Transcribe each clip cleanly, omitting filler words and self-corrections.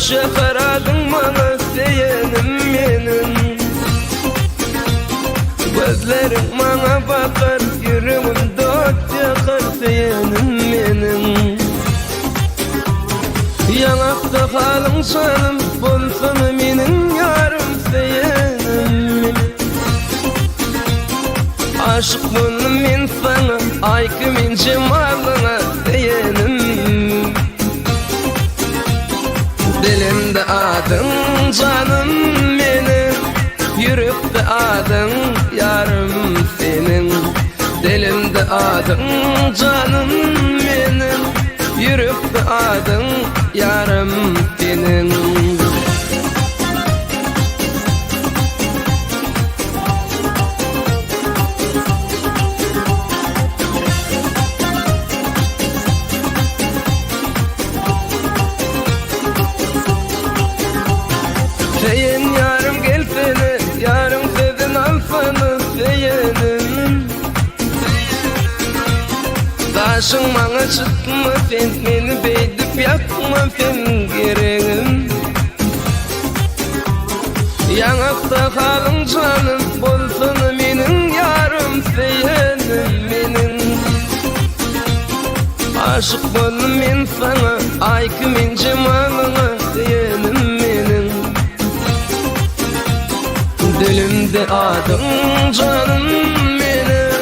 Hoş ýakar adyň maňa söýenim meniň. Gözleriň maňa bakar, ýüregimde ot ýakar söýenim meniň. Ýaňakda halyň janym, bolsana meniň ýarym söýenim meniň. Aşyk boldum men saňa, aý kimin jemalyňa söýenim. Dilimde adyň janym meniň, ýürekde adyň ýarym seniň. Dilimde adyň janym meniň, ýürekde adyň ýarym seniň. Söýen ýarym gelsene, ýaryň sözün alsana söýenim. Daşyň maňa çytma sen, meni beýdip ýakma sen geregim. Ýaňakda halyň janym, bolsana meniň ýarym söýenim meniň. Aşyk boldum men saňa, aý kimin jemalyňa söýenim meniň. Dilimde adyň janym meniň,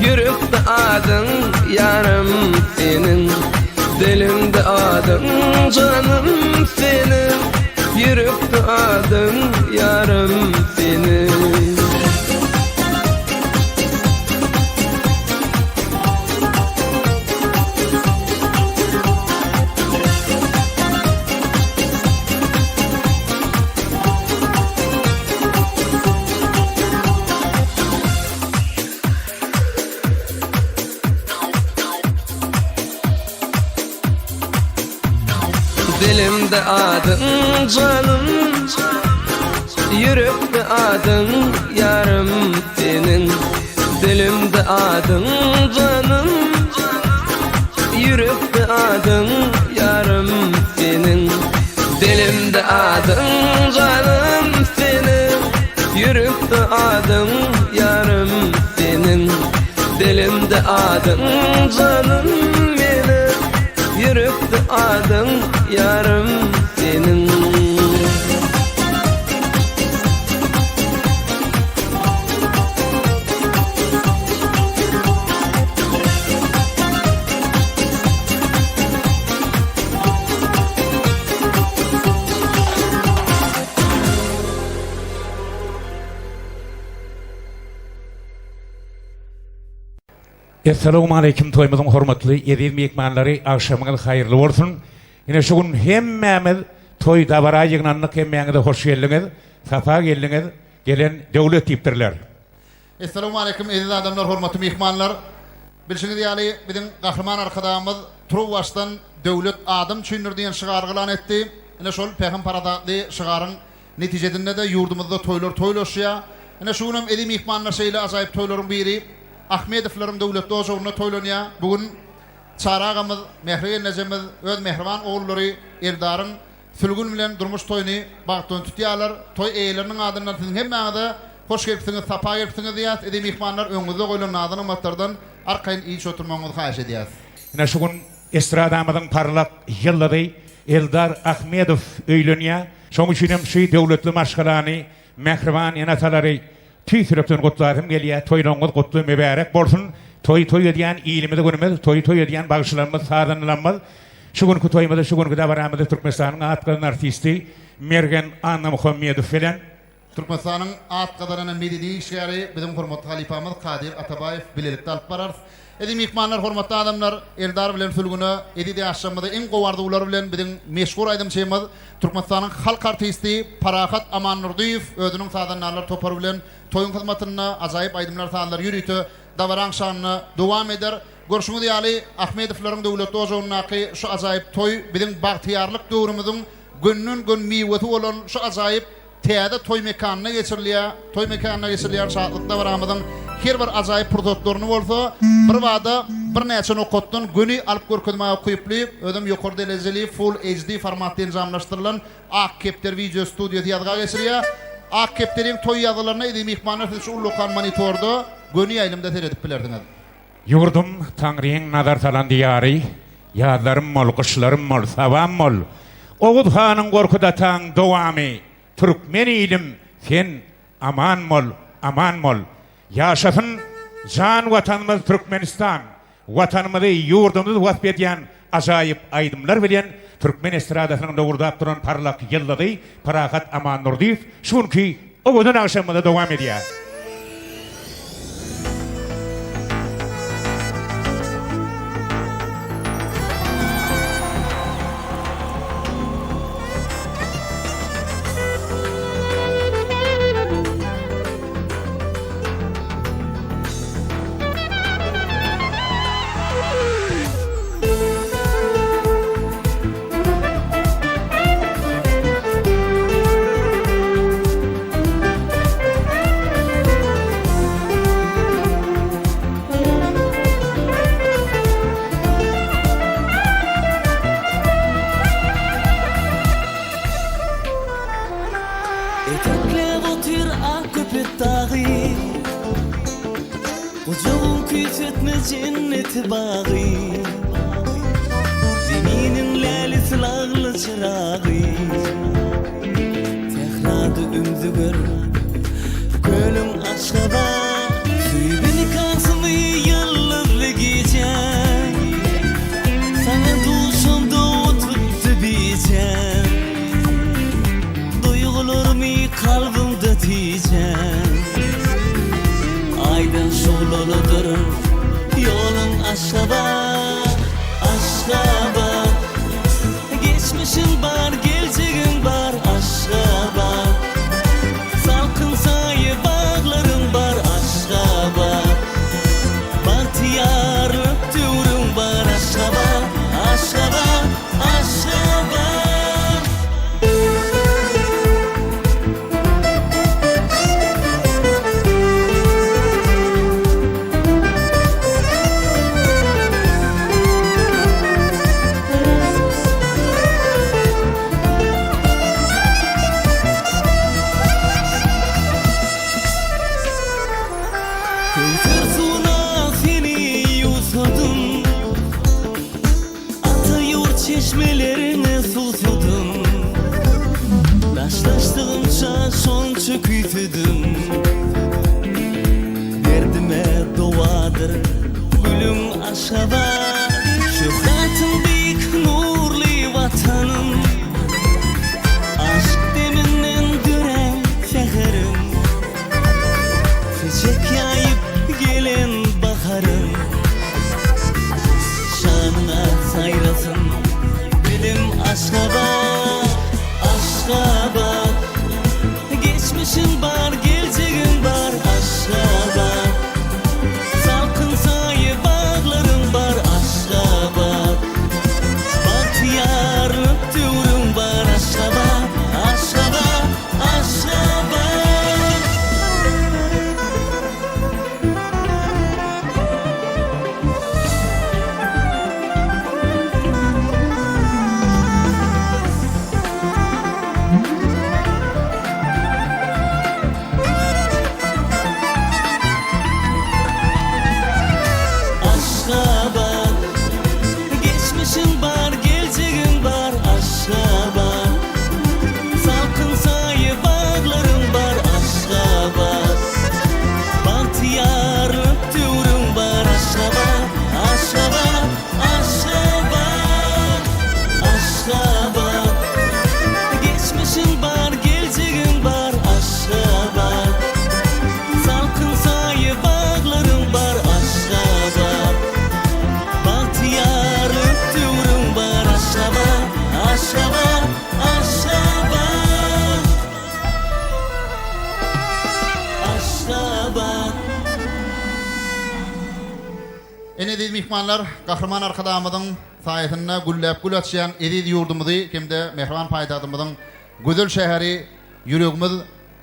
ýürekde adyň ýarym seniň. Dilimde adyň janym seniň, ýürekde adyň ýarym seniň. Dilimde adyň janym, ýürekde adyň ýarym seniň. Dilimde adyň janym, ýürekde adyň ýarym seniň. Dilimde adyň janym seniň, ýürekde adyň ýarym seniň. Dilimde adyň janym meniň, ýürekde adyň ýarym seniň. Essalawmaleýkim toýumyzyň hormatly eziz myhmanlary agşamyňyz haýyrly bolsun. Ine şu gün hemmämiz toý dabara ýygnandyk hemmäňize hoş geldiňiz sapa geldiňiz gelen döwlet diýipdirler. Essalawmaleýkim eziz adamlar hormatly myhmanlar. Bilşiňiz ýaly biziň Gahryman Arkadagymyz Turuwbaşdan Döwlet adam üçindir diýen şygary yglan etdi. Ine şol pähim-parasatly şygaryň netijesinde-de ýurdumyzda toýlar toýlaşýar. Ine şu günem eziz myhmanlar şeýle ajaýyp toýlaryň biri Ahmedowlaryň döwletli ojagynda toýlanýar. Bu gün Çary agamyz, Mähri gelnejemiz öz mähriban ogullary Eldaryň Sülgün bilen durmuş toýuny bagtdan tutýarlar. Toý eýeleriniň adyndan siziň hemmäňize hoş gelipsiňiz, sapa gelipsiňiz diýýäs. Eziz myhmanlar, öňüňizde goýlan nazy-nygmatlardan arkaýyn iýiş oturmagyňyzy haýyş edýäs. Ine şu gün estradamyzyň parlak ýyldyzy Eldar Ahmedow öýlenýär. Şonuň üçin hem şu döwletli maşgalany, mähriban ene-atalary Tüýs ýürekden gutlasym gelýär, toýlaryňyz gutly mübärek bolsun! Toýy toý edýän ilimiz günümiz, toýy toý edýän bagşylarymyz, sazandalarymyz. Şu günki toýumyzy, şu günki dabaramyzy Türkmenistanyň at gazanan artisti Mergen Annamuhammedow bilen. Türkmenistanyň at gazanan medeni işgäri biziň hormatly halypamyz Kadyr Atabaýew bilelikde alyp bararys. Eziz myhmanlar, hormatly adamlar, Eldar bilen Sülgüne, eziz ýaşlarymyza iň gowy arzuwlar bilen biziň meşhur aýdymçymyz, Türkmenistanyň halk artisti Parahat Amandurdyýew özüniň sazandarlar topary bilen toýuň hyzmatynda ajaýyp aýdymlar, sazlar ýörite dabaraň şanyna dowam eder. Görşüňiz ýaly, Ahmedowlaryň döwletli ojagyndaky şu ajaýyp toý biziň bagtyýarlyk döwrümiziň gönden-gön miwesi bolan şu ajaýyp Täze toý mekanynda geçirilýär. Toý mekanynda geçirilýän şatlyk dabaramyzyň her bir ajaýyp pursatlaryny bolsa birbada. birnäçe nokatdan göni alyp görkezmäge ukyply, özem ýokary derejeli Full HD formatda enjamlaşdyrylan Ak kepder wideo studiýasy ýazga geçirýär. Ak kepderiň toý ýazgylaryna eziz myhmanlar siz şu ullakan monitorda göni ýaýlymda seredip bilersiňiz. Ýurdum Taňryň nazar salan diýary, Ýazlarym bol, gyşlarym bol, sabam bol. Oguz hanyň Gorkut ataň dowamy, Türkmen ilim, sen aman bol, aman bol. Ýaşasyn jan Watanymyz Türkmenistan! Watanymyzy, ýurdumyzy wasp edýän ajaýyp aýdymlar bilen türkmen estradasynyň lowurdap duran parlak ýyldyzy Parahat Amandurdyýew şu günki owadan agşamymyzda dowam edýär. Etekläp otyr ak köpet dagy, Gujagyň küýsetmez jenneti bagy. Zeminiň lälisi lagly çyragy, Sährada ümzüger kölüň Aşgabat. Söýgi nikasyny ýyldyzly gije, Saňa duşamda oturtdy bije. Duýgularymy kalbymda tijän Aýdan şuglalydyr ýoluň Aşgabat, Aşgabat Geçmişiň bar, geljegiň bar Aşgabat Salkyn saýa baglaryň bar Aşgabat Bagtyýarlyk döwrüň bar Aşgabat, Aşgabat, Aşgabat. Köwser suwuna seni ýuwsadym. Ata ýurt çeşmelerine suwsadym. Daşlaşdygymça şonça küýsedim. Derdime dowadyr gülüň Aşgabat. Şöhratyň beýik nurly Watanym. Aşk deminden dörän säherim. Seçek ýaýyp gelen baharym. Şanyňa saýrasyn dilim Aşgabat, Aşgabat. Geçmişiň bar, geljegiň bar Aşgabat. Salkyn saýa baglaryň bar Aşgabat. Bagtyýarlyk döwrüň bar Aşgabat, Aşgabat, Aşgabat. Aşgabat, geçmişiň bar, geljegiň bar, Aşgabat. Salkyn saýa baglaryň bar, Aşgabat. Bagtyýarlyk döwrüň bar, Aşgabat, Aşgabat, Aşgabat, Aşgabat. Geçmişiň bar, geljegiň bar, Aşgabat. Salkyn saýa baglaryň bar, Aşgabat. Bagtyýarlyk döwrüň bar, Aşgabat, Aşgabat, Aşgabat. Aşgabat. Ene eziz myhmanlar, Gahryman Arkadagymyzyň saýasynda gülläp gül açýan eziz ýurdumyzy hem-de mähriban paýtagtymyzyň gözel şäheri, ýüregimiz,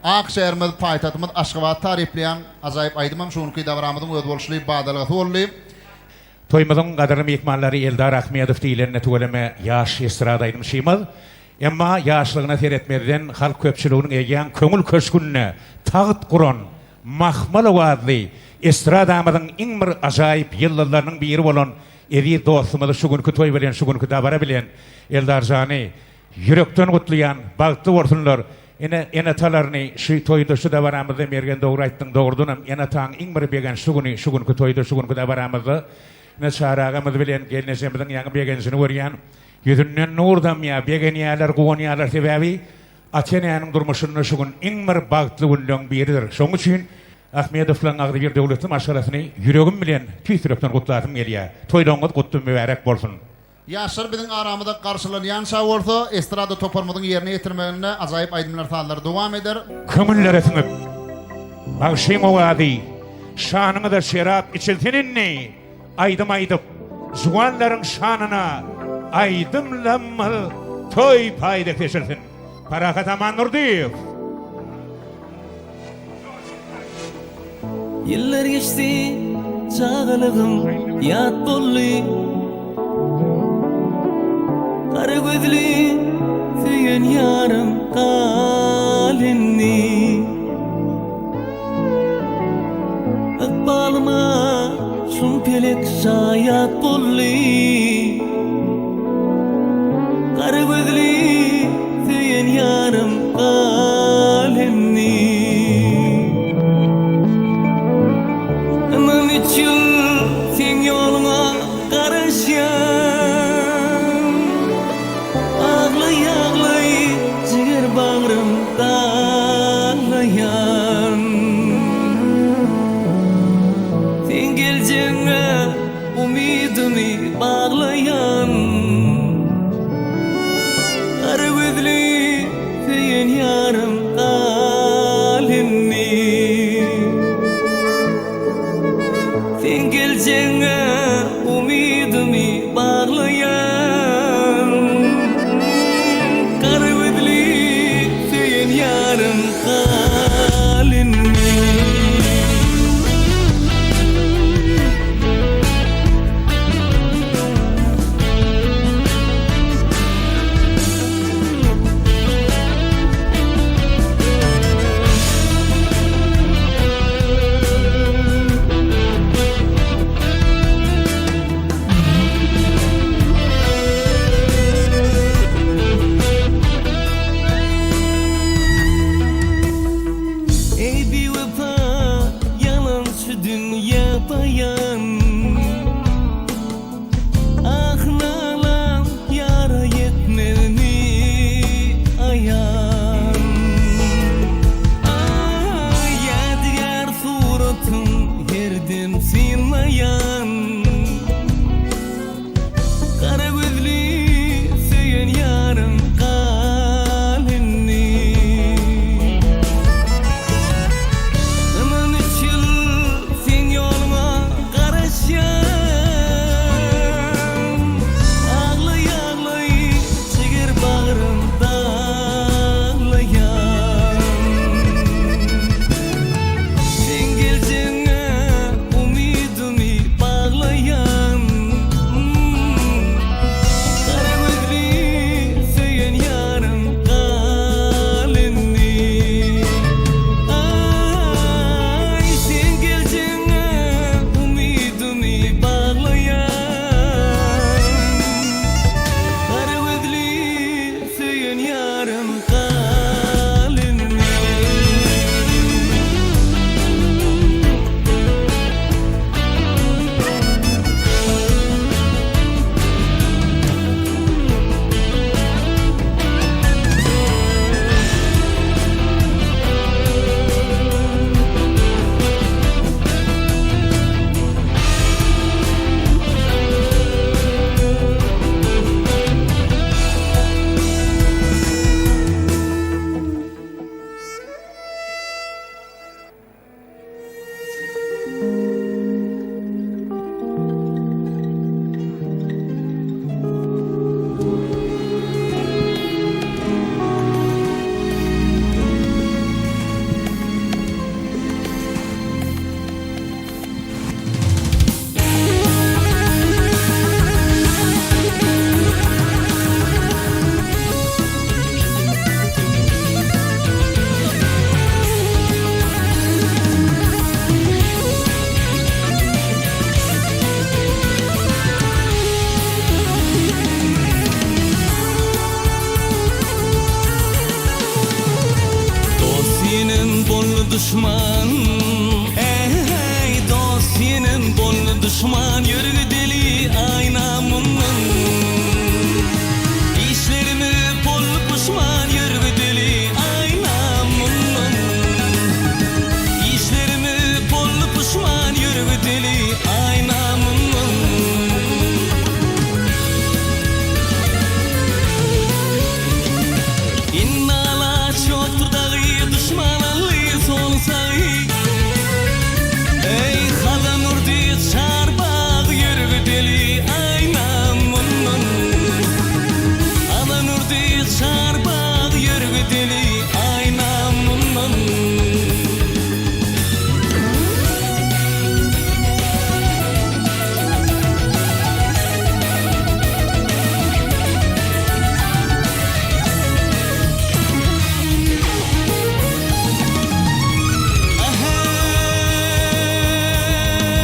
ak şäherimiz, paýtagtymyz Aşgabady taryplaýan ajaýyp aýdym hem şu günki dabaramyzyň özboluşly badalgasy boldy. Toýumyzyň gadyrly myhmanlary Eldar Ahmedow diýlende tüweleme ýaş estrada aýdymçymyz. Emma ýaşlygyna seretmezden halk köpçüliginiň eýýäm köňül köşgünde tagt guran mahmal owazly estradamyzyň iň bir ajaýyp ýyldyzlarynyň biri bolan eziz dostumyzy şu günki toý bilen şu günki dabara bilen Eldarjany ýürekden gutlaýan bagtly bolsunlar Ene ene-atalaryny şu toýda şu dabaramyzda Mergen dogry aýtdyň dogrudanam ene-ataň iň bir begençli güni şu günki toýda şu günki dabaramyzda ine Çary agamyz bilen gelnejemiziň ýaňy begenjini görýän ýüzünden nur damýar begenýärler guwanýarlar sebäbi ata-enäniň durmuşynda şu gün iň bir bagtly günleň biridir şoň üçin Ahmedowlaň agzybir döwletli maşgalasyny ýüregim bilen tüýs ýürekden gutlasym gelýär toýlaryňyz gutly mübärek bolsun. Ýaşlar biziň aramyzda garşylanýança bolsa, estrada toparymyzyň ýerine ýetirmeginde ajaýyp aýdymlar-sazlar dowam eder. Köňüllere siňip, bagşyň owazy, Şanyňyza şerap içilsin indi, Aýdym aýdyp, juwanlaryň şanyna Aýdymlamyz toý paýda seçilsin. Parahat Amandurdyýew. Ýyllar geçdi, çagalygym ýat boldy. Gara gözli söýen ýarym gal indi. Ykbalyma şum pelek şaýat boldy. Gara gözli söýen ýarym gal indi. Ynam üçin seň ýoluňa garaşýan. Aglaý-aglaý jiger bagrym daglaýan. Seň geljegiňe Umydymy baglaýan Gara gözli söýen ýarym gal indi Seň geljegiňe umydymy baglaýan Gara gözli söýen ýarym gal indi. duşman Eý dost ýenem boldy duşman Ýör gideli aýna mundan Işlerimiz boldy puşman Ýör gideli aýna mundan Işlerimiz boldy puşman Ýör gideli aýna mundan. Indi alaç ýokdur dagy, Duşman aldy sol sagy. Eý, hazan urdy çar bagy, Ýör gideli aýna mundan. Hazan urdy çar bagy, Ýör gideli aýna mundan.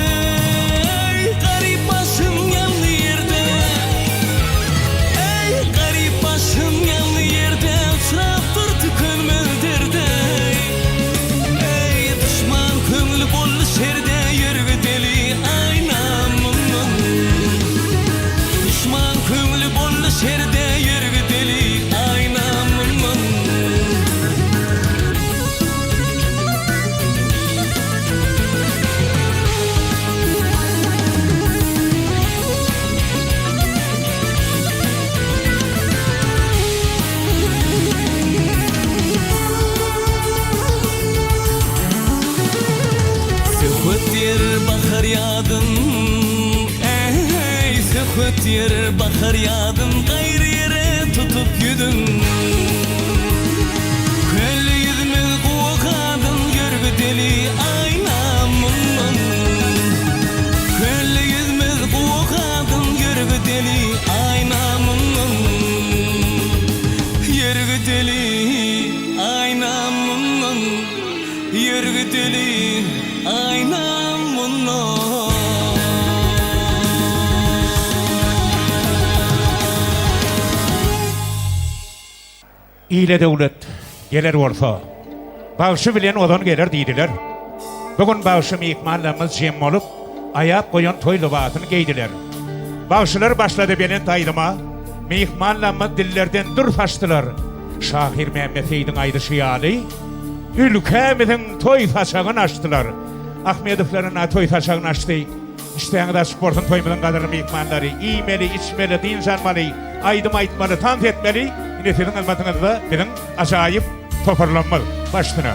Aheý, garyp başym ýanly ýerde, Eý, garyp başym ýanly ýerde, Uçrapdyr tükenmez derde. Eý, duşman köňli boldy şerde, Ýör gideli aýna mundan. Duşman köňli boldy şerde, Ýör gideli aýna mundan. Söhbet ýer bahar ýadym, Eý, söhbet ýer bahar ýadym, Gaýry ýere tutup ýüzüm. Köl ýüzümiz guwak adym, Ýör gideli aýna mundan. Köl ýüzümiz guwak adym, Ýör gideli aýna mundan. Ýör gideli aýna mundan. Ýör gideli aýna mundan. Ile döwlet geler bolsa, bagşy bilen ozan geler diýdiler. Bu gün bagşy myhmanlarymyz jem bolup, aýap goýan toý lybasyny geýdiler. Bagşylar başlady belent aýdyma, myhmanlarymyz dillerden dür saçdylar. Şahyr Mämmet Seýidiň aýdyşy ýaly, ülkämiziň toý saçagyny açdylar. Ahmedowlar ynha toý saçagyny açdy. Işdäňiz açyk bolsun toýumyzyň gadyrly myhmanlary. Iýmeli, içmeli, dynç almaly, aýdym aýtmaly, tans etmeli. Ine siziň hyzmatyňyzda biziň ajaýyp toparlamyz. Baş üstüne.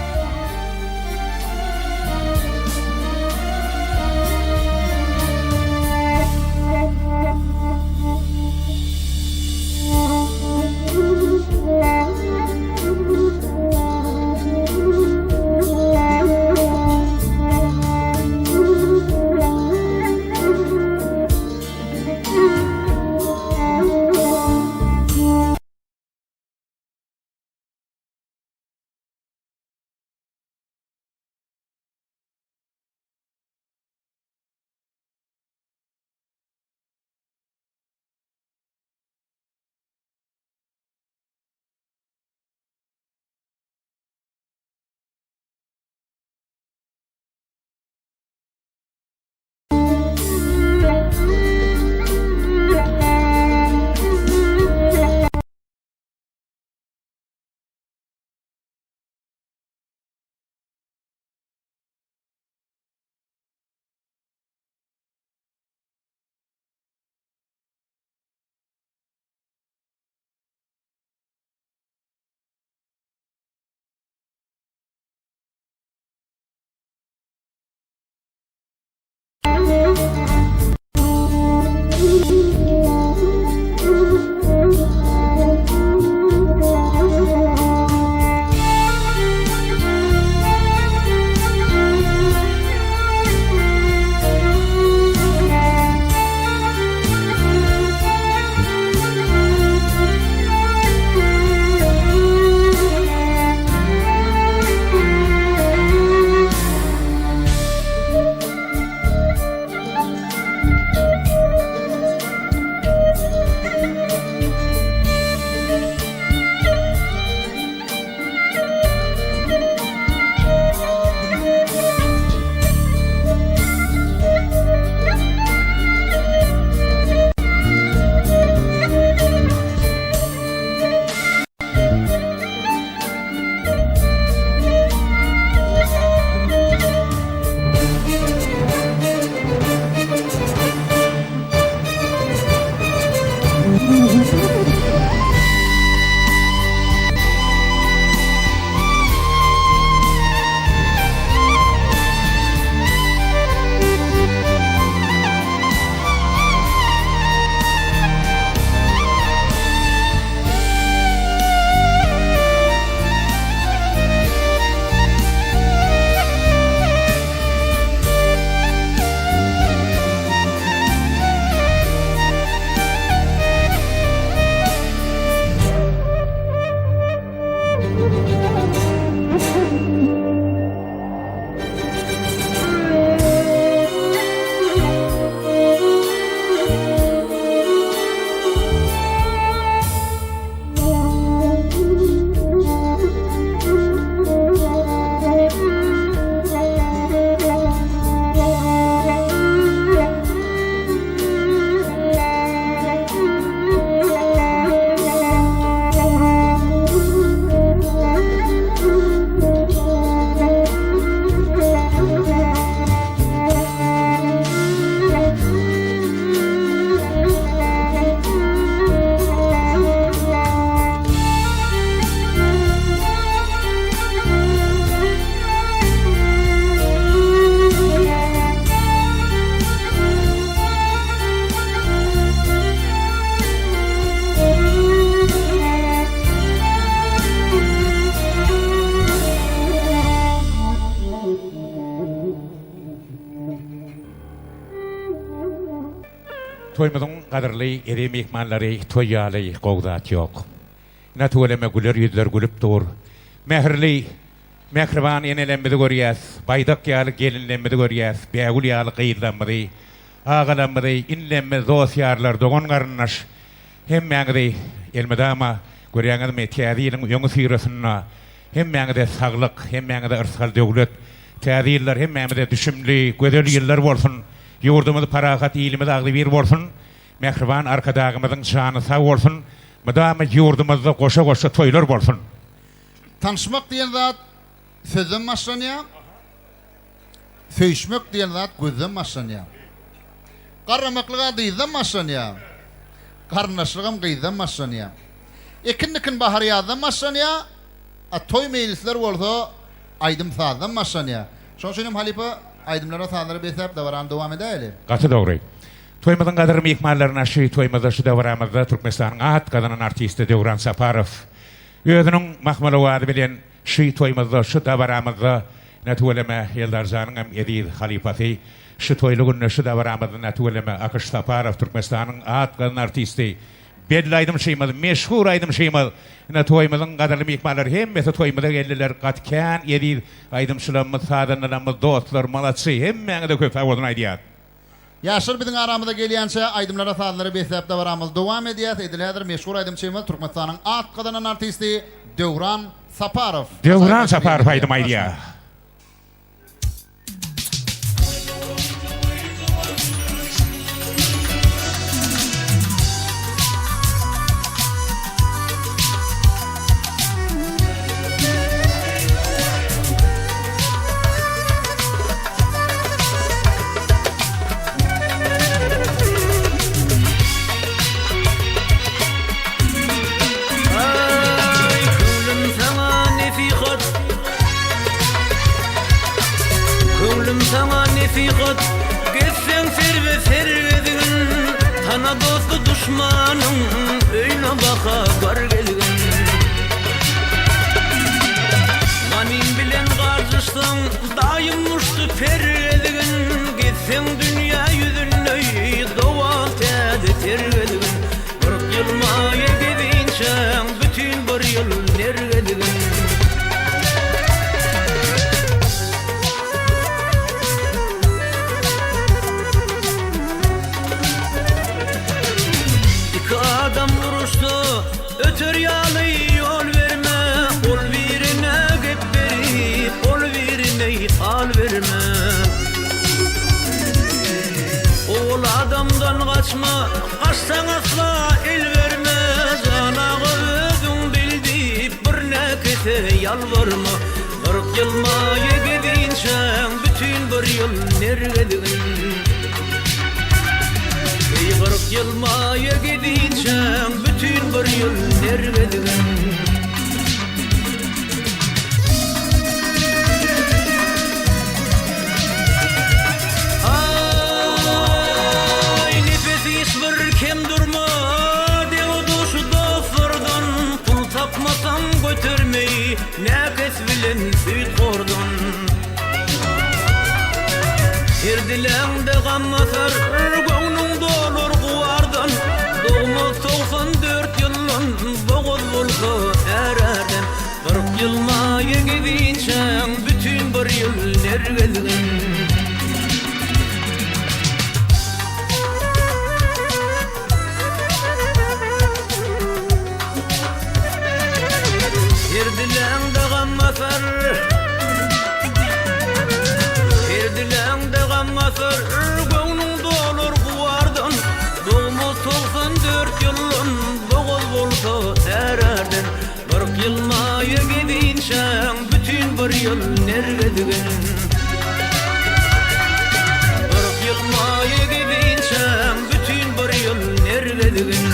Toýumyzyň gadyrly eziz myhmanlary toý ýaly gowy zat ýok. Ine tüweleme güler ýüzler gülüp dur. Mähirli, mähriban enelemmizi görýäs, baýdak ýaly gelinlemmizi görýäs, bägül ýaly gyzlammyzy, agalamyzy, inlemmiz, dost-ýarlar, dogan-garyndaş hemmäňizi elmydama görýäňizmi täze ýylyň öňüsyrasynda hemmäňize saglyk, hemmäňize yrsgal-döwlet, täze ýyllar hemmämize düşümli, gözel ýyllar bolsun! Ýurdumyz parahat, ilimiz agzybir bolsun! Mähriban Arkadagymyzyň jany sag bolsun! Mydama ýurdumyzda goşa-goşa toýlar bolsun! Tanyşmak diýen zat sözden başlanýar. Söýüşmek diýen zat gözden başlanýar. Garramaklyg-a dyzdan başlanýar. Garyndaşlygam gyzdan başlanýar. Ekin-dikin bahar-ýazdan başlanýar. A toý-meýlisler bolsa aýdym-sazdan başlanýar. Şonuň üçin hem halypa aýdymlara sazlara besläp dabarany dowam edäýeli. Gaty dogry. Toýumyzyň gadyrly myhmanlaryna şu toýumyzda şu dabaramyzda Türkmenistanyň at gazanan artisti Döwran Saparow özüniň mahmal owazy bilen şu toýumyzda şu dabaramyzda ine tüweleme Eldarjanyň hem eziz halypasy şu toýly günde şu dabaramyzda ine tüweleme Akyş Saparow Türkmenistanyň at gazanan artisti Belli aýdymçymyz, meşhur aýdymçymyz. Ine toýumyzyň gadyrly myhmanlary hemmesi toýumyza geldiler. Gaty kän eziz aýdymçylarymyz, sazandalarymyz, dostlar, malaçy hemmäňize köp sag bolsun aýdýas. Ýaşlar biziň aramyza gelýänçä aýdymlara sazlara besläp dabaramyzy dowam edýäs. Edil häzir meşhur aýdymçymyz Türkmenistanyň at gazanan artisti Döwran Saparow. Döwran Saparow aýdym aýdýar. Aý köňlüm saňa nesihat Köňlüm saňa nesihat Gezseň serbe ser gezgin Tana dosty duşmanyň Öýüne baka bar gelgin Ganym bilen garjyşsaň Daýym muşdy per gezgin Gezseň dünýä ýüzünde Dowam täze ter gezgin 40 ýyl maýa gezinçäň Bütin bir ýyl ner gezgin. Iki adam uruşsa, öter ýaly ýol berme, Ol birine gep berip, ol birine al berme. Ol adamdan gaçma, gaçsaň asla el berme, Jan aga özüň bil diýip, bir näkese ýalbarma. 40 ýyl maýa gezinçäň, bütin bir ýyl ner gezgin. Eý, 40 ýyl maýa gezinçäň, bütin bir ýyl ner gezgin. Aý, nepes iş bir kem durma, Deň-duş dostlardan pul tapmasaň götermeý, Näkes bilen süýthordan. Her diläňde gam basar, Göwnüň dolar gubardan, Dogmaz 94 ýyldan, Bogaz bolsa är-ärden. 40 ýyl maýa gezinçäň, Bütin bir ýyl ner gezgin. Her diläňde gam basar, Her diläňde gam basar, Göwnüň dolar gubardan, Dogmaz 94 ýyldan, Bogaz bolsa är-ärden. 40 ýyl maýa gezinçäň, Bütin bir ýyl ner gezgin. 40 ýyl maýa gezinçäň, Bütin bir ýyl ner gezgin.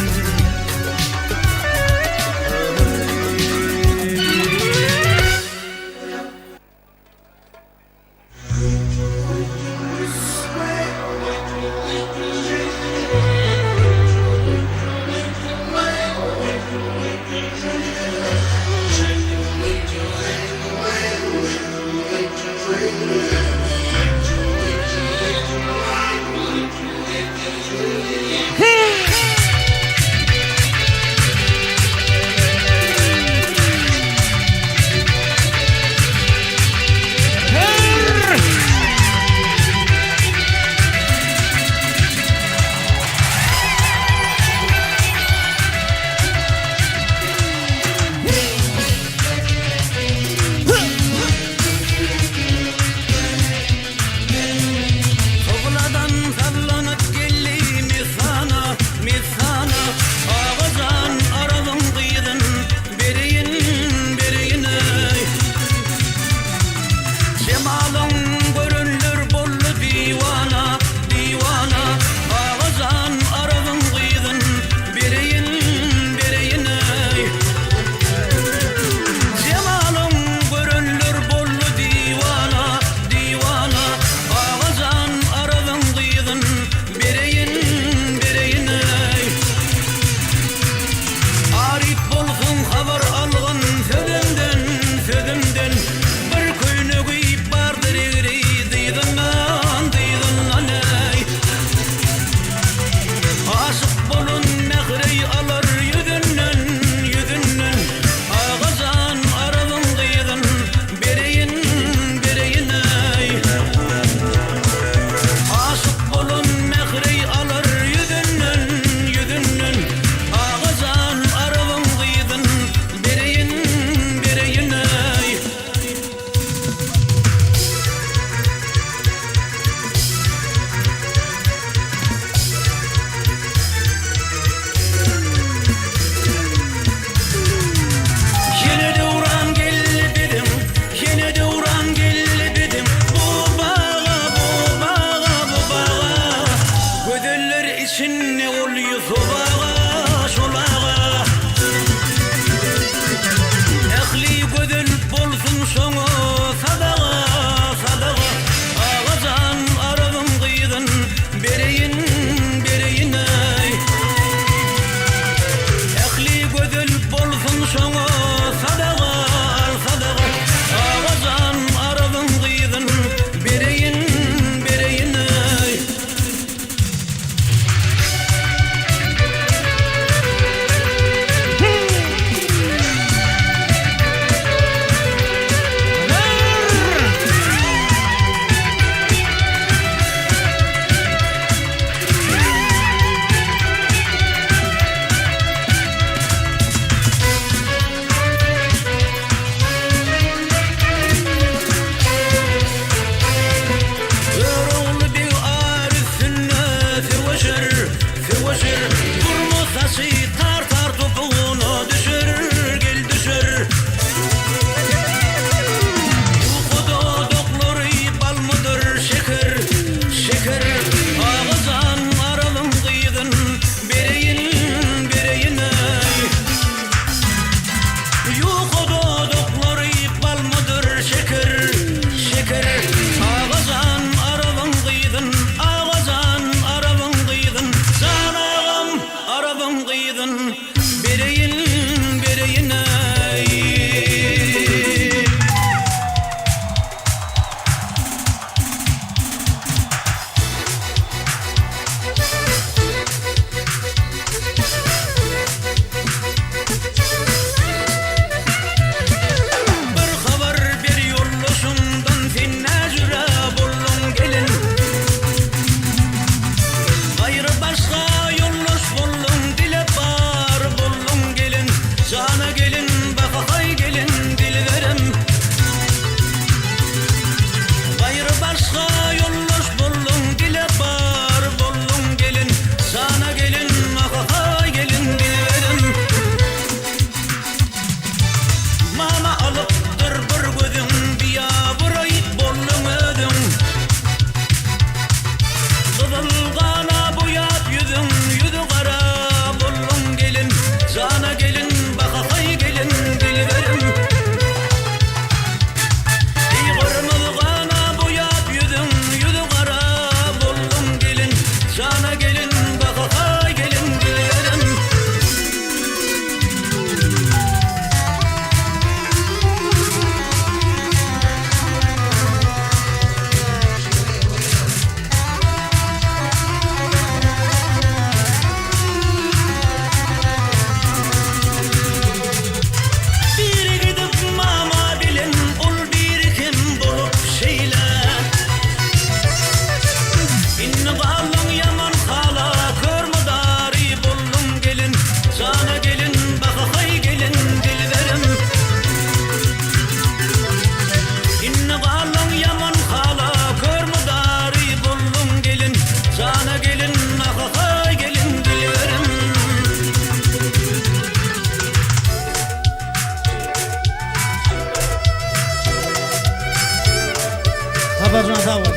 Saparjan sag bol.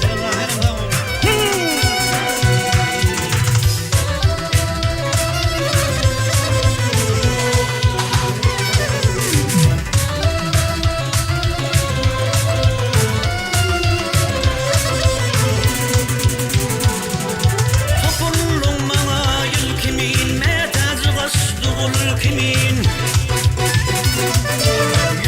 Senem sag bol. Topuldyň maňa ýyl kimin, Mätäji gaçdy gul kimin.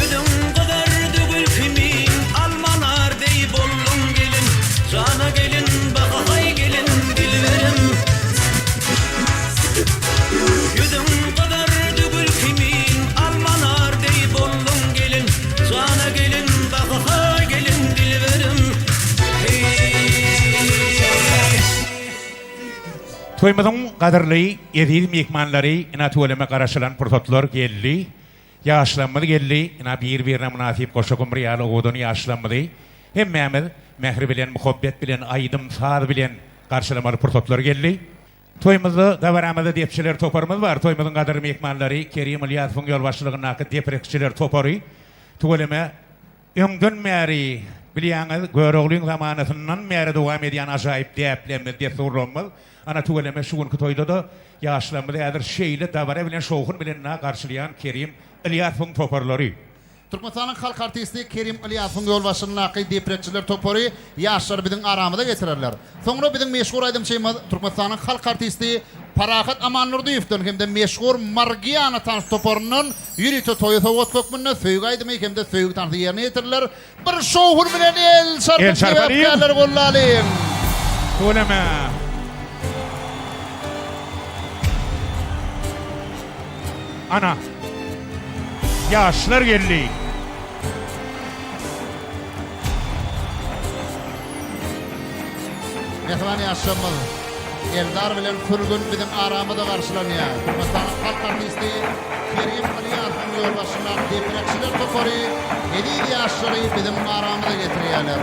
Ýüzüň gyzardy gül kimin, Almalar deý bolduň gelin. Jana gelin, bahaý gelin, dilberim. Ýüzüň gyzardy gül kimin, Almalar deý bolduň gelin. Jana gelin, bahaý gelin, dilberim. Toýumyzyň gadyrly, eziz myhmanlary, ina tüweleme garaşylan pursatlar geldi. Ýaşlarymyz geldi. Ina bir-birine mynasyp goşa gumry ýaly owadan ýaşlarymyzy hemmämiz mähir bilen, muhabbet bilen, aýdym-saz bilen garşylamaly pursatlar geldi. Toýumyzda, dabaramyzda depçiler toparymyz bar. Toýumyzyň gadyrly myhmanlary Kerim Ylýasowyň ýolbaşçylygyndaky deprekçiler topary tüweleme Öňden bäri, bilýäňiz, Göroglyň zamanasyndan bäri dowam edýän ajaýyp däplerimiz, dessurlarymyz, ana, tüweleme, şu günki toýda-da ýaşlarymyzy häzir şeýle dabara bilen, şowhun bilen garşylaýan Kerim Ylýasowyň toparlary. Türkmenistanyň halk artisti Kerim Ylýasowyň ýolbaşçylygyndaky deprekçiler topary ýaşlary biziň aramyza getirerler. Soňra biziň meşhur aýdymçymyz, Türkmenistanyň halk artisti Parahat Amandurdyýewden hem-de meşhur Margiana tans toparyndan ýörite toýa sowgat hökmünde söýgi aýdymy hem-de söýgi tansy ýerine ýetiriler. Bir şowhun bilen el çarpyp sebäpkärleri gollalyň! Tüweleme! Ana, ýaşlar geldi. Mähriban ýaşlarymyz Eldar bilen Sürgün biziň aramyzda garşylanýar. Türkmenistanyň halk artisti Kerim Ylýasowyň ýolbaşçylygyndaky deprekçiler topary eziz ýaşlary biziň aramyza getirýärler.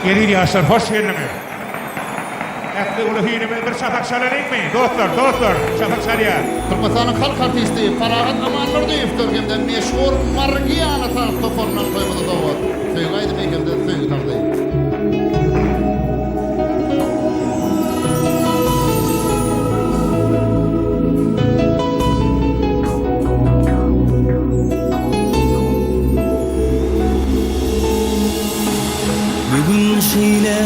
Eziz ýaşlar hoş geldiňiz. Ähli uly hinimiz bir çapak çalalyňmy? Dostlar, dostlar, çapak çalýas. Türkmenistanyň halk artisti Parahat Amandurdyýewdir hem-de meşhur Margiana tans toparyndan toýumyza sowgat. Söýgi aýdymy hem-de söýgi tansy. Bu gün şeýle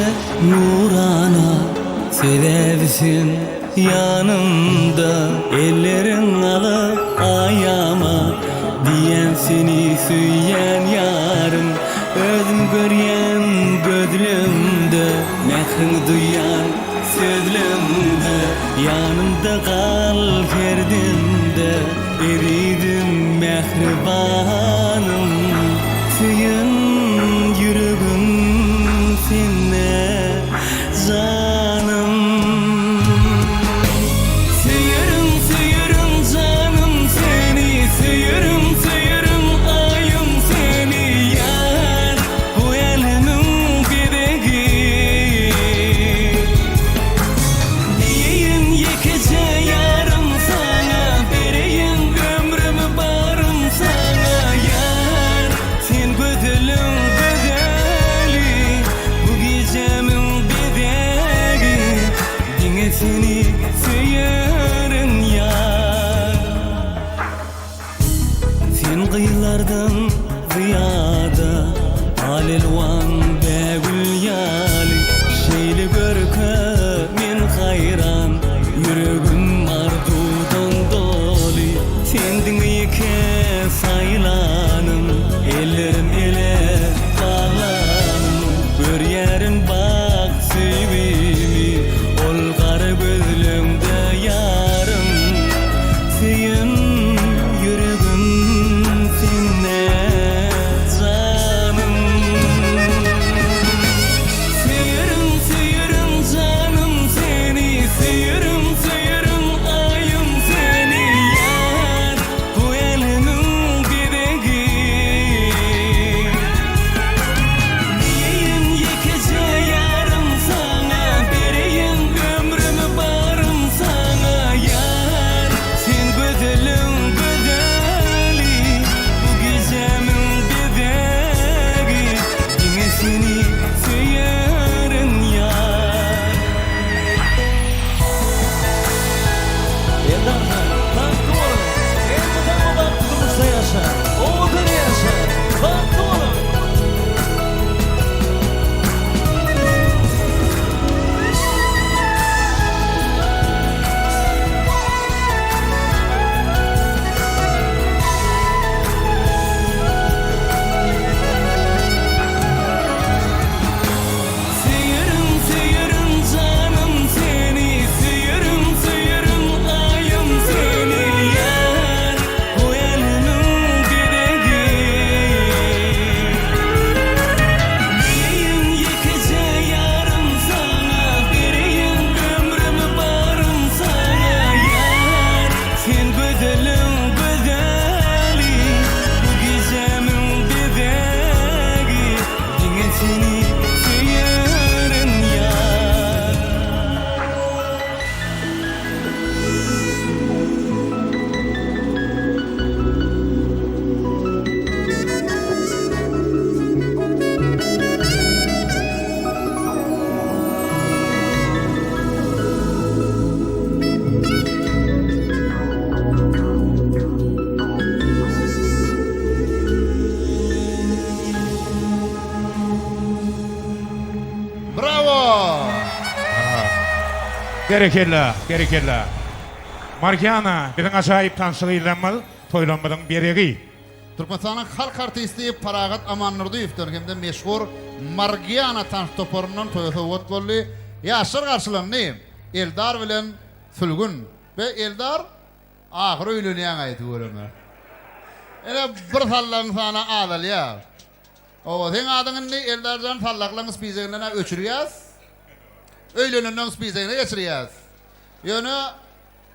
Nurana, sebäbi sen ýanymda Elleriň alyp aýama, diýýän seni söýýän ýarym Özüm görýän gözlemde, mähriňi duýýan sözlemde Ýanymda gal her demde, ezizim mähribanym Söýen ýüregim sende janym. Söýerin söýerin janym seni Söýerin söýerin aýym seni Ýar bu älemiň bezegi Diýeýin ýekeje ýarym saňa Bereýin ömrümi barym saňa Ýar sen gözeliň gözeli Bu gijämiň bezegi Diňe seni söýerin ýar. Sen gyzlardan zyýada Al-elwan bägül ýaly Şeýle görke men haýran Ýüregim arzuwdan doly Sen diňe ýeke saýlanym Ellerim ele baglanym Görýärin bak söýgimi Ol gara gözleňde ýarym Söýen ýüregim sende janym. Söýerin, söýerin janym seni. Berekella, berekella. Margiana biziň ajaýyp tansçy gyzlarymyz, toýlarymyzyň bezegi. Türkmenistanyň halk artisti Parahat Amandurdyýewden hem-de meşhur Margiana tans toparyndan toýa sowgat boldy. Ýaşlar garşylandy. Eldar bilen Sülgün. Be Eldar ahyr öýlenýäň-aý tüweleme. Ine bir sallagyň sany azalýar. Hawa seň adyň indi Eldarjan sallaklaň spizeginden-ä öçürýäs. Öýlenenden spizegine geçirýäs. Ýöne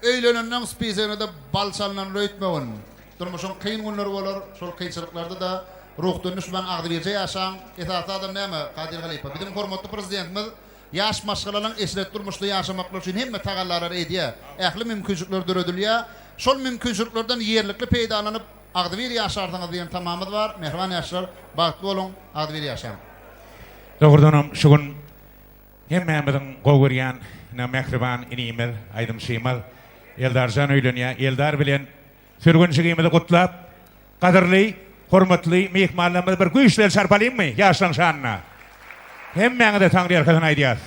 öýlenenden spisegine-de bal çalynan öýtmegin. Durmuşyň kyn günleri bolar, şol kynçylyklarda-da ruhdan düşmän agzybirje ýaşaň. Esasy zadam näme, Kadyr halypa, biziň hormatly Prezidentimiz ýaş maşgalalaryň eşretli durmuşda ýaşamaklary üçin hemme tagallalary edýär. Ähli mümkinçilikler döredilýär. Şol mümkinçiliklerden ýerlikli peýdalanyp, agzybir ýaşarsyňyz diýen tamamyz bar. Mähriban ýaşlar, bagtly boluň, agzybir ýaşaň! Dogrudanam, şu gün Hemmämiziň gowy görýän ine mähriban inimiz, aýdymçymyz Eldarjan öýlenýär. Eldar bilen sürgünjigimizi gutlap, gadyrly, hormatly myhmanlarymyzy bir güýçli el çarpalyňmy ýaşlaň şanyna. Hemmäňize taňryýalkasyn aýdýas.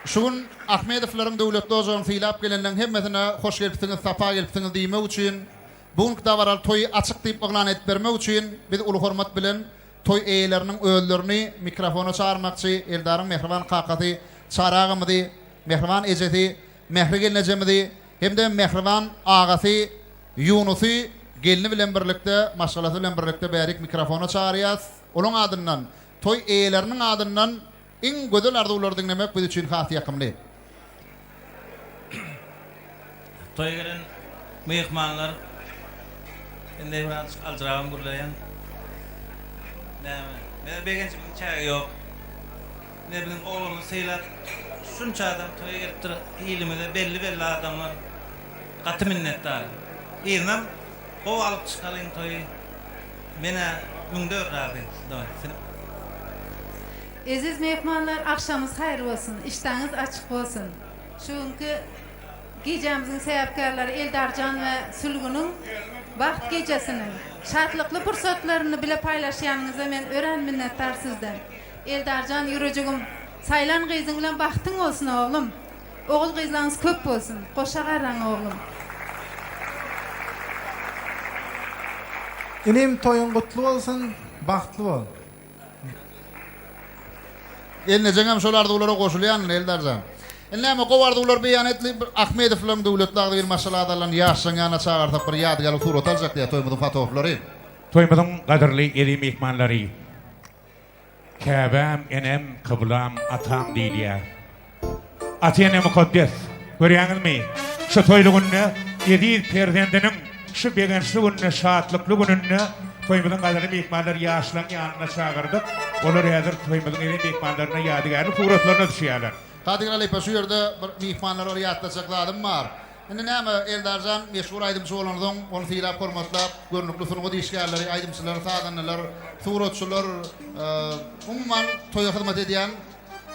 Şu gün Ahmedowlaryň döwletli ojagyny sylap gelenleň hemmesine hoş gelipsiňiz, sapa gelipsiňiz diýmek üçin, bu günki dabaraly toýy açyk diýip yglan edip bermek üçin biz uly hormat bilen Toý eýeleriniň özlerini mikrofona çagyrmakçy, Eldaryň mähriban kakasy Çary agamyzy, mähriban ejesi Mähri gelnejemizi hem-de mähriban agasy Ýunusy gelni bilen birlikde, maşgalasy bilen birlikde bärik mikrofona çagyrýas. Olaň adyndan, toý eýeleriniň adyndan iň gözel arzuwlary diňlemek biz üçin has ýakymly. Toýa gelen myhmanlar indi birazjyk aljyrabam gürleýän. Näme? Meniň begenjimiň çägi ýok. Ine biziň oglumyzy sylap şunça adam toýa gelipdir. Ilimize belli-belli adamlar. Gaty minnetdar. Yzynam gowy alyp çykalyň toýy. Men-ä müňde bir razy. Eziz myhmanlar agşamyňyz haýyr bolsun, işdäňiz açyk bolsun. Şu günki gijämiziň sebäpkärleri Eldarjan we Sülgüniň bagt gijesiniň şatlykly pursatlaryny bile paýlaşýanyňyza men örän minnetdar sizden. Eldarjan ýürejigim saýlan gyzyň bilen bagtyň bolsun oglum. Ogul gyzlaňyz köp bolsun. Goşa garraň oglum. Inim toýuň gutly bolsun bagtly bol. Gelnejeňem şol arzuwlara goşulýandyr Eldarjan. Indi näme gowy arzuwlar beýan etli bir Ahmedowlaryň döwletli agzybir maşgala agzalaryny ýaşlaryň ýanyna çagyrsak bir ýadygärlik surat aljak diýýär toýumyzyň fotograflary. Toýumyzyň gadyrly eziz myhmanlary! Käbäm, enem, kyblam, atam diýilýär. Ata-ene mukaddes. Görýäňizmi, şu toýly günde eziz perzendiniň şu begençli günde, şatlykly gününde toýumyzyň gadyrly myhmanlary ýaşlaryň ýanyna çagyrdyk. Olar häzir toýumyzyň eziz myhmanlaryna ýadygärlik suratlaryna düşýärler. Kadyr halypa, şu ýerde bir myhmanlara bir ýatlatjak zadym bar. Indi näme, Eldarjan meşhur aýdymçy bolansoň, ony sylap-hormatlap, görnükli sungat işgärleri, aýdymçylar, sazandalar, suratçylar, umuman, toýa hyzmat edýän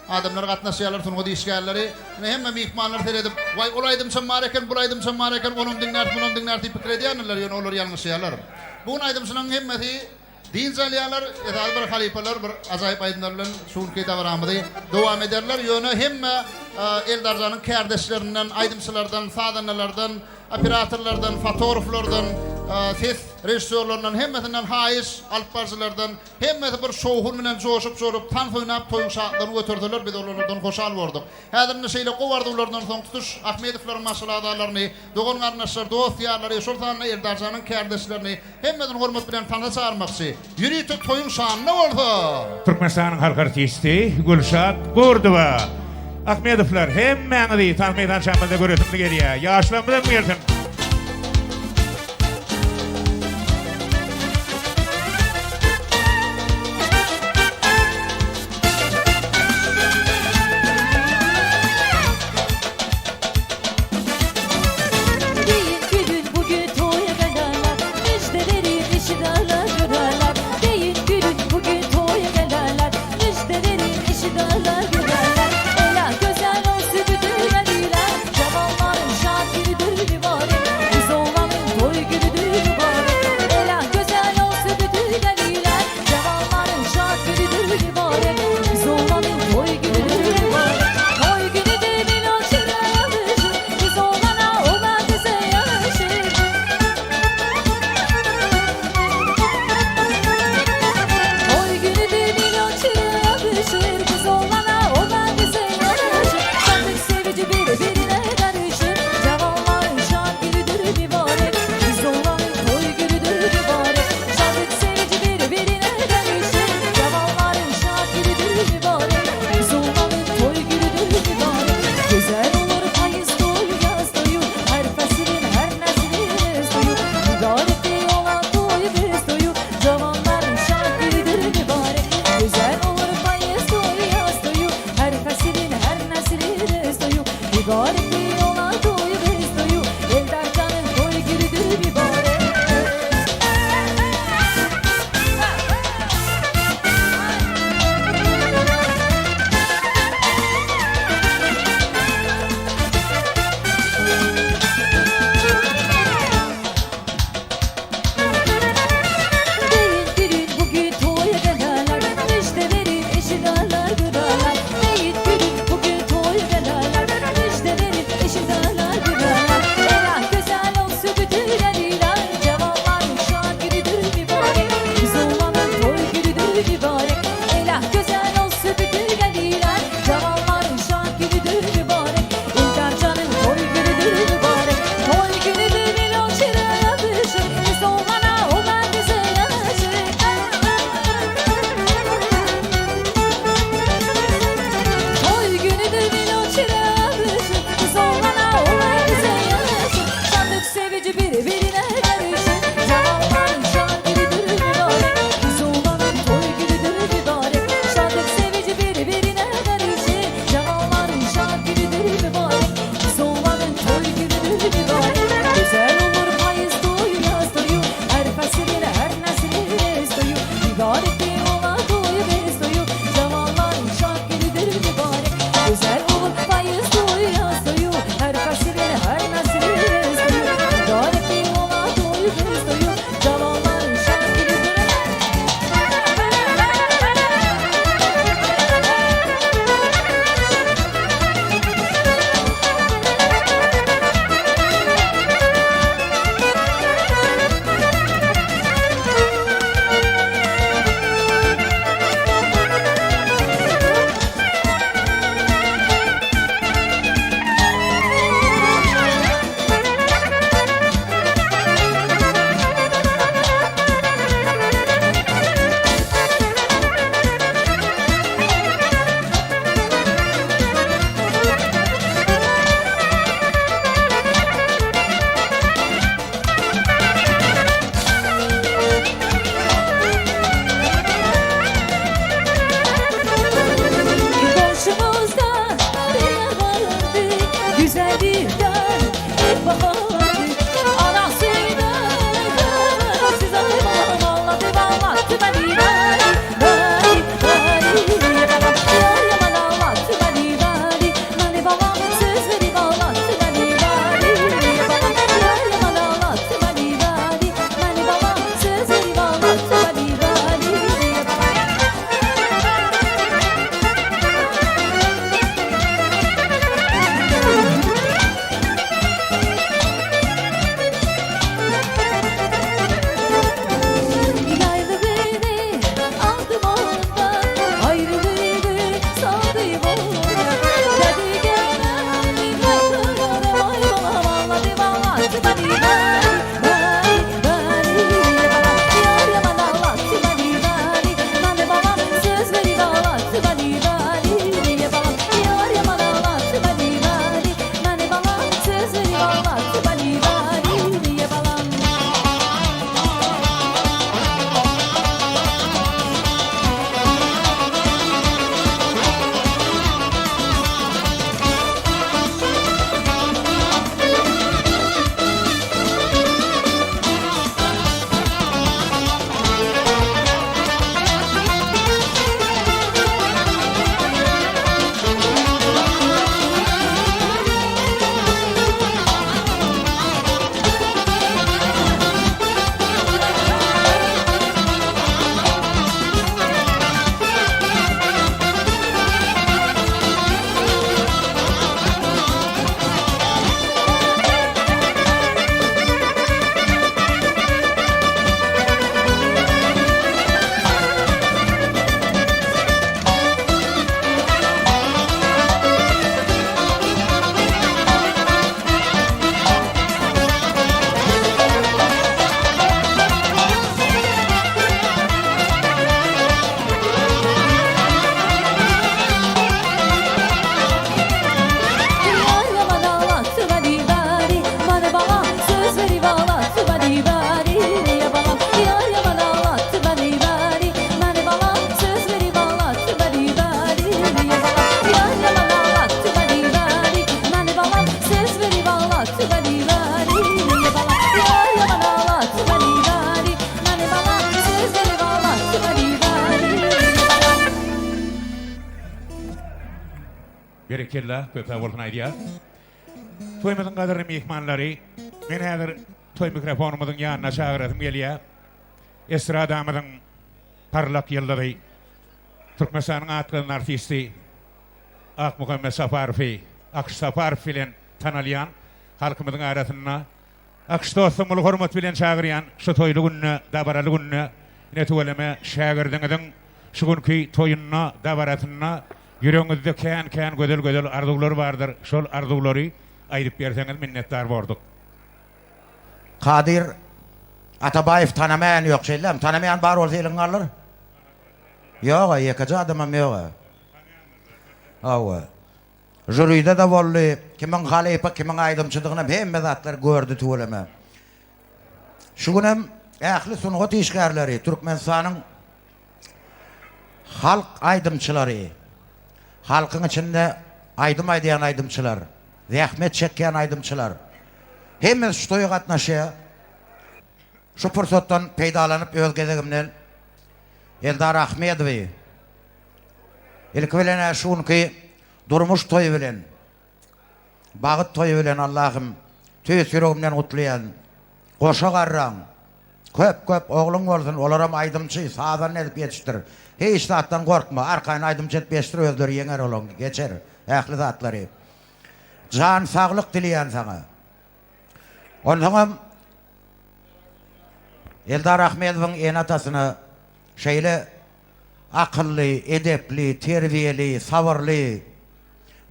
Adamlar gatnaşýarlar, sungat işgärleri. Ine, hemme myhmanlar seredip, Waý, ol aýdymçam bar eken, bul aýdymçam bar eken, onam diňläris, munam diňläris diýip pikir edýändirler, ýöne olar ýalňyşýarlar. Bu gün aýdymçylaryň hemmesi dynç alýarlar, esasy bir halypalar bir ajaýyp aýdymlar bilen şu günki dabaramyzy dowam ederler. Ýöne hemme Eldarjanyň kärdeşlerinden, aýdymçylardan, sazandalardan, operatorlardan, fotograflardan, ses režissýorlaryndan hemmesinden haýyş, alypbaryjylardan, Hemmesi bir şowhun bilen joşup-çorup, tans oýnap toýuň şatlygyny göterseler, biz olardan hoşal bordyk. Häzir indi şeýle gowy arzuwlardan soň tutuş Ahmedowlaryň maşgala agzalaryny, dogan-garyndaşlar, dost-ýarlary, şol sanda Eldarjanyň kärdeşlerini hemmesini hormat bilen tansa çagyrmakçy. Ýörite toýuň şanyna bolsa! Türkmenistanyň halk artisti Gülşat Gurdowa. Ahmedowlar hemmäňizi tans meýdançamyzda göresimiz gelýär. Ýaşlarymyzam gelsin. Deyin gülün bugün toya gelenler Müjde verin işidenler görenler Deyin gülün bugün toya gelenler Müjde verin işidenler görenler Ela güzel olsun bütün veliler Cavanların şad günüdür mübarek. Berekella, köp sag bolsun aýdýas. Toýumyzyň gadyrly myhmanlary, men häzir toý mikrofonymyzyň ýanyna çagyrasym gelýär. Estradamyzyň parlak ýyldyzy, Türkmenistanyň at gazanan artisti Akmuhammet Saparowy, Akyş Saparow bilen tanalýan halkymyzyň arasynda Akyş dostum uly hormat bilen çagyrýan şu toýly günde, dabaraly günde ine tüweleme şägirdiňiziň şu günki toýunda, dabarasynda ýüregiňizde kän-kän gözel-gözel arzuwlar bardyr, şol arzuwlary aýdyp berseňiz minnetdar borduk. Kadyr Atabaýew tanamaýan ýok şeýlemi? Tanamaýan bar bolsa eliňi galdyr. Ýoga ýekeje adamam ýoga. Hawa. Žuride-de boldy. Kimiň halypa, kimiň aýdymçydygynam hemme zatlary gördi tüweleme. Şu günem ähli sungat işgärleri, Türkmenistanyň halk aýdymçylary, halkyň içinde aýdym aýdýan aýdymçylar, zähmet çekýän aýdymçylar hemmesi şu toýa gatnaşýar. Şu pursatdan peýdalanyp öz gezegimden Eldar Ahmedowy Ilki bilen-ä şu günki durmuş toýy bilen, bagyt toýy bilen Allahym tüýs ýüregimden gutlaýan. Goşa garraň, köp-köp ogluň bolsun, olaram aýdymçy, sazanda edip ýetişdir. Hiç zatdan gorkma, arkaýyn aýdymçy edip ýetişdir, özleri ýeňer olaň, geçer ähli zatlary. Jan saglyk dileýän saňa. Onsoňam Eldar Ahmedowyň ene-atasyna şeýle Akylly, edepli, terbiýeli, sabyrly,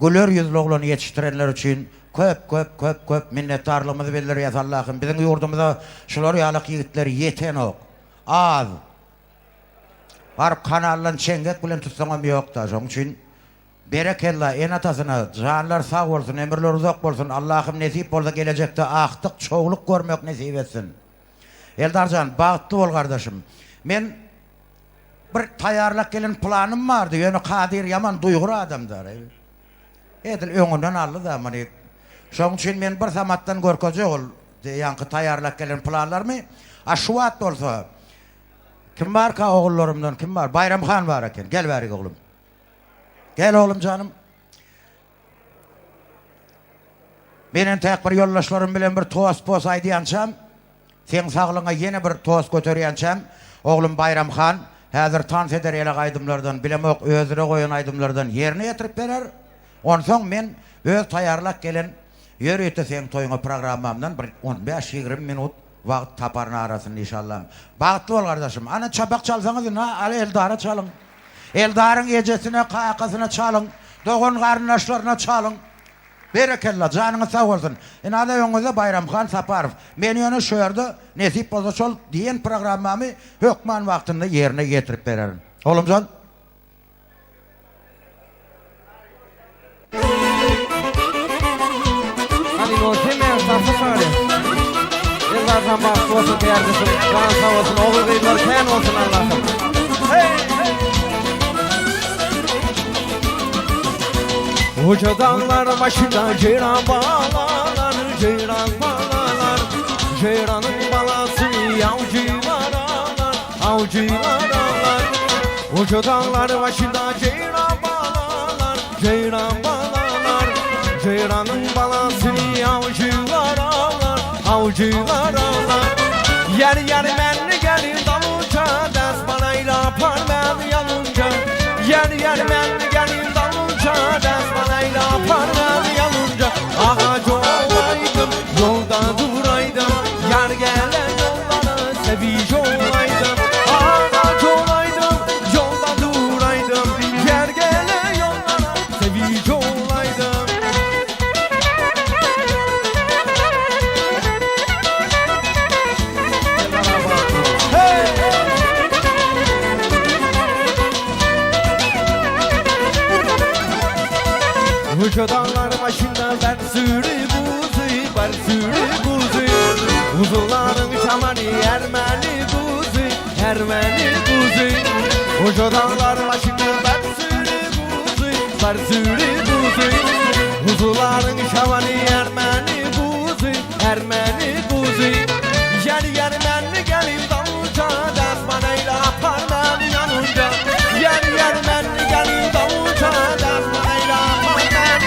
güler ýüzli oglany ýetişdirenleri üçin köp köp köp köp minnetdarlygymyzy bildirýäs Allahym biziň ýurdumyza şular ýalak ýigitler ýetenok. Az. Baryp kanaldan çeňňek bilen tutsaňam ýokda şoň üçin berekella ene atasyna janlary sag bolsun ömürleri uzak bolsun Allahym nesip bolsa gelejekde agtyk çowluk görmek nesip etsin. Eldarjan bagtly bol gardaşym. Men Bir taýýarlap gelen planym bardy, ýöne Kadyr ýaman duýgur adamdy. Edil öňünden aldy-da muny. Şonuň üçin men bir samatdan görkezjek ol ýaňky taýýarlap gelen planlarymy. A şu wagt bolsa kim barka ogullarymdan kim bar? Baýram han bar eken. Gel bärik oglum. Gel oglum janym. Men entäk bir ýoldaşlarym bilen bir tost-post aýdýançam, seň saglygyňa ýene bir tost göterýänçäm, oglum Baýram han häzir tans eder elek aýdymlardan, bilemok özüne goýan aýdymlardan ýerine ýetirip berer. Onsoň men öz taýýarlap gelen ýörite seň toýuňa programmamdan bir on bäş-ýigrimi minut wagt taparyn arasynda inşallam. Bagtly bol gardaşym. Ana çapak çalsaňyz ynha al Eldara çalyň. Eldaryň ejesine, kakasyna çalyň, dogan-garyndaşlaryna çalyň. Berekella, janyňyz sag bolsun. Ynha-da öňüňizde Baýramhan Saparow. Men ýöne şu ýerde, nesip bolsa, şol diýen programmamy hökman wagtynda ýerine ýetirip bererin. Oglumjan. Hany hemmäňiz tansa çagaly. Eldarjan bagtly bolsun kärdeşim. Jany sag bolsun ogul gyzlary kän bolsun Allahym. Hey! Uca dağlar başında ceyran balalar, ceyran balalar Ceyranın balası avcılar ağlar, avcılar ağlar Uca dağlar başında ceyran balalar, ceyran balalar Ceyranın balası avcılar ağlar, avcılar ağlar Yer yer menli gelin dalınca, ders banayla apar beni yanınca Yer yer menli gelin dalınca, ders banayla apar beni yanınca Ağac olaydım, yolda duraydım Yar gelen yollara sevici olaydım Ağac olaydım, yolda duraydım Yer gelen yollara sevici olaydım Hey! Uca dağlar başında ben sürü buzu, ben sürü buzu Kuzuların şamanı Ermeni buzu, Ermeni buzu Uca dağlar başında ben sürü buzu, ben sürü buzu Kuzuların şamanı Ermeni buzu, Ermeni buzu Gel gel menli gelin davulca, Dermanayla apar beni yanınca Gel gel menli gelin davulca, Dermanayla apar beni.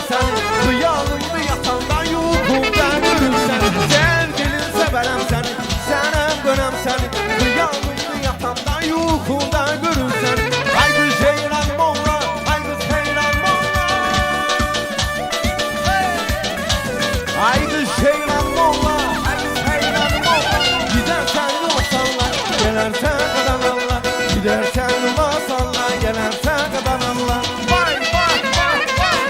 səni Xıyalımda yatanda yuxumda görüm səni Sevgilim sevərəm səni Sənəm dönəm səni Xıyalımda yatanda yuxumda görüm səni Ay qız ceyran molla Ay qız heyran molla Ay qız ceyran molla Ay qız heyran molla Gidersen yola Gelersen kadan Gidersen yola salla Gelersen kadan Allah Vay vay vay vay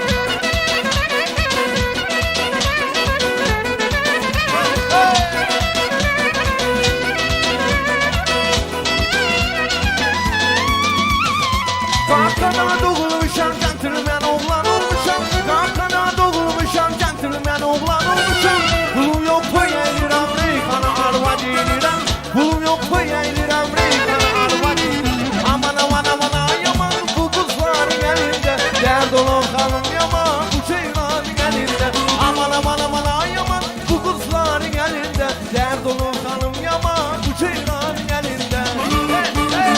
Kalkana doğulmuşam, centilmen oğlan olmuşam. Kalkana doğulmuşam, centilmen oğlan olmuşam. Pulum yok toy eylirəm, reyxana arvad eylirəm. Pulum yok toy eylirəm, reyxana arvad eylirəm. Aman aman aman ay aman bu kızların elinde. Derd olan hanım yaman bu ceylanın elinde. Aman aman aman ay aman bu kızların elinde. Derd olan hanım yaman bu ceylanın elinde. Hey, hey.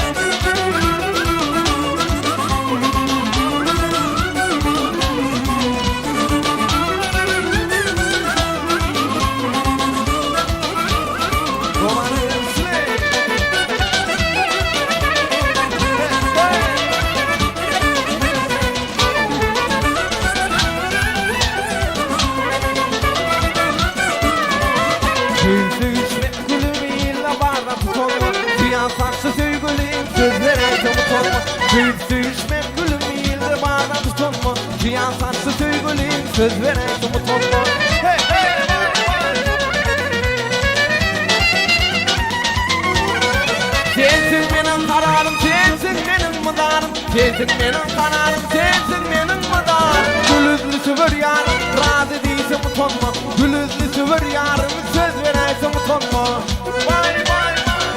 Romanın slay. Söğüşmek gülümüyle barda tutunma Ziyan saçlı söygülüm sözler aytım utanma Söğüp söğüşmek gülümüyle barda tutunma Ziyan saçlı söygülüm sözler aytım utanma Hey hey Sensin benim kararım, sensin benim mıdarım Sensin benim kararım, sensin benim mıdarım Gülüzlü süvür yarım, razı değilsem utanma Gülüzlü süvür yarım, söz vereysem utanma Vay vay vay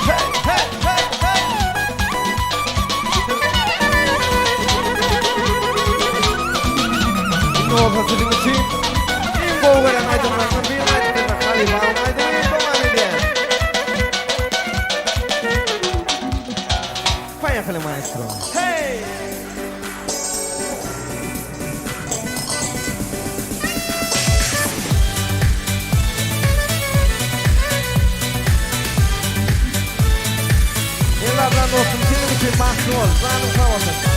Hey hey hey hey Indi bolsa siziň üçin iň gowy gören aýdymlarymdan birini aýdyp bermek halypamyň aýdymy dowam edýär. Poýehali maestro. Hey! Ellerden dostum seniň üçin bagtly bol. Janyň sag bolsun.